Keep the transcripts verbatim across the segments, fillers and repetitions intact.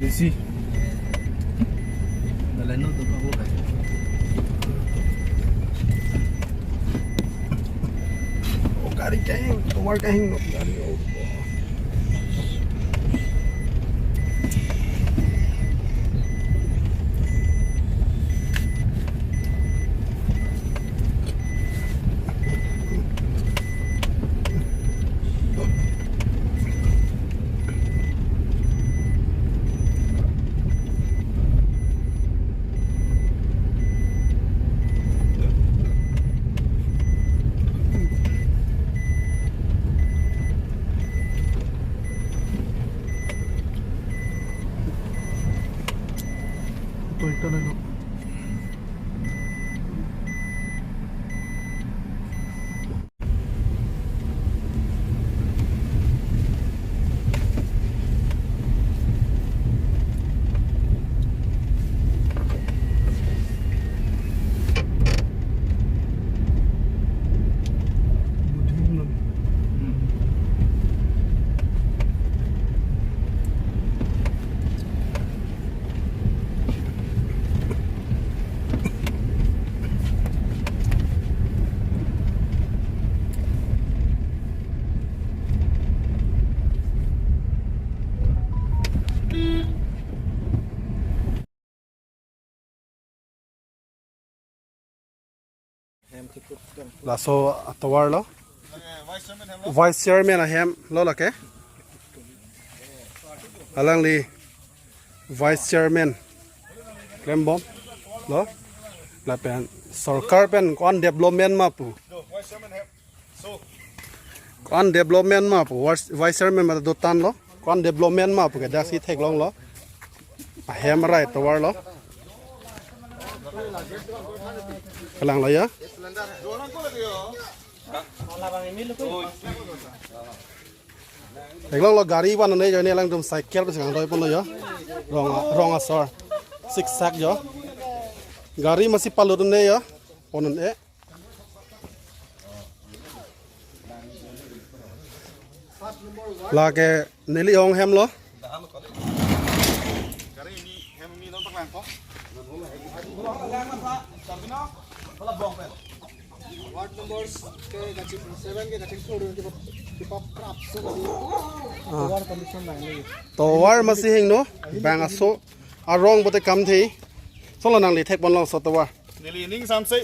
Isi. Dalan no to pa ko. O gari kahing, tovar kahingno gari o. Laso atovar lo. Vice Chairman ahem lo lake. Alangli Vice Chairman klembom lo. Lapen sorkar pen ko-an development ma pu. Ko-an development ma pu, Vice, Vice Chairman ma dotan lo. Ko-an development ma pu ke daksi theklonglo. Ahem arai tovar lo. Kalanglo ya. Theklonglo gari van-un-e jo, ne alangtum cycle pen si kangdoi ponlo jo. Rong, rong asor. Siksak jo. Gari masi palut-un-e jo. Pon-un-e. Lake neli ong hem lo. Ward numbers ke kaching seven ke kachingthur ke kipa, kipaprap so. Ah. Tovar condition lang ni. Tovar masi hingno, bang aso, arong bote kam thei. Solo nangli thek pon long so tovar. Neli ning samse.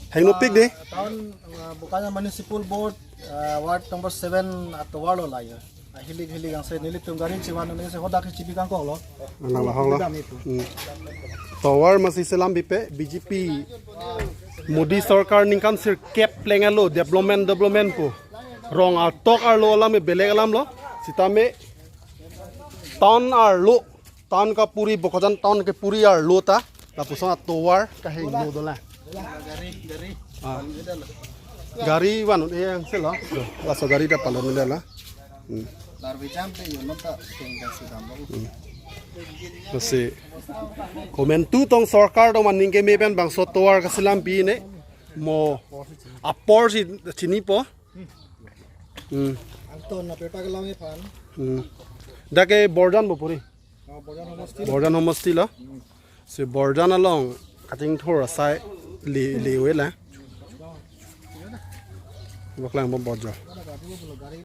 Hingno pik di. Ah, town, ah, Bokajan Municipal Board, ah, ward number seven atovar lo la ya. Ahilik hilik angse nelitum gari chivan-un-e se hodak ke chibi kangkok lo. Nang lahong lo. Dam itu. Hmm. Tovar masi selam bipe B J P Modi sorkar ningkan sirkep pleng alo development, development pu. Rong atok arlo alam me belek alam lo. Sitame town arlo, town kapuri, Bokajan town kapuri arlo ta lapuson atovar kahingno dolang. Ah. Gari van-un-e angse lo. Laso gari ta palut-un-e lo. Hmm. Larve jam te yo nonta teng dan sudam babu. Hmm. Lasi komantu tong sorkar tong maning keme pen bangso tovar kaselam pi ne mo apor si chinipo. Hmm. Angton na pepa kelang iphan. Hmm. Dak ke Borjan bo puri. Oh, Borjan homosti. Borjan homosti lo. Hmm. Si Borjan along kachingthur asai li, li we la. Boklang bom Borjan. Gari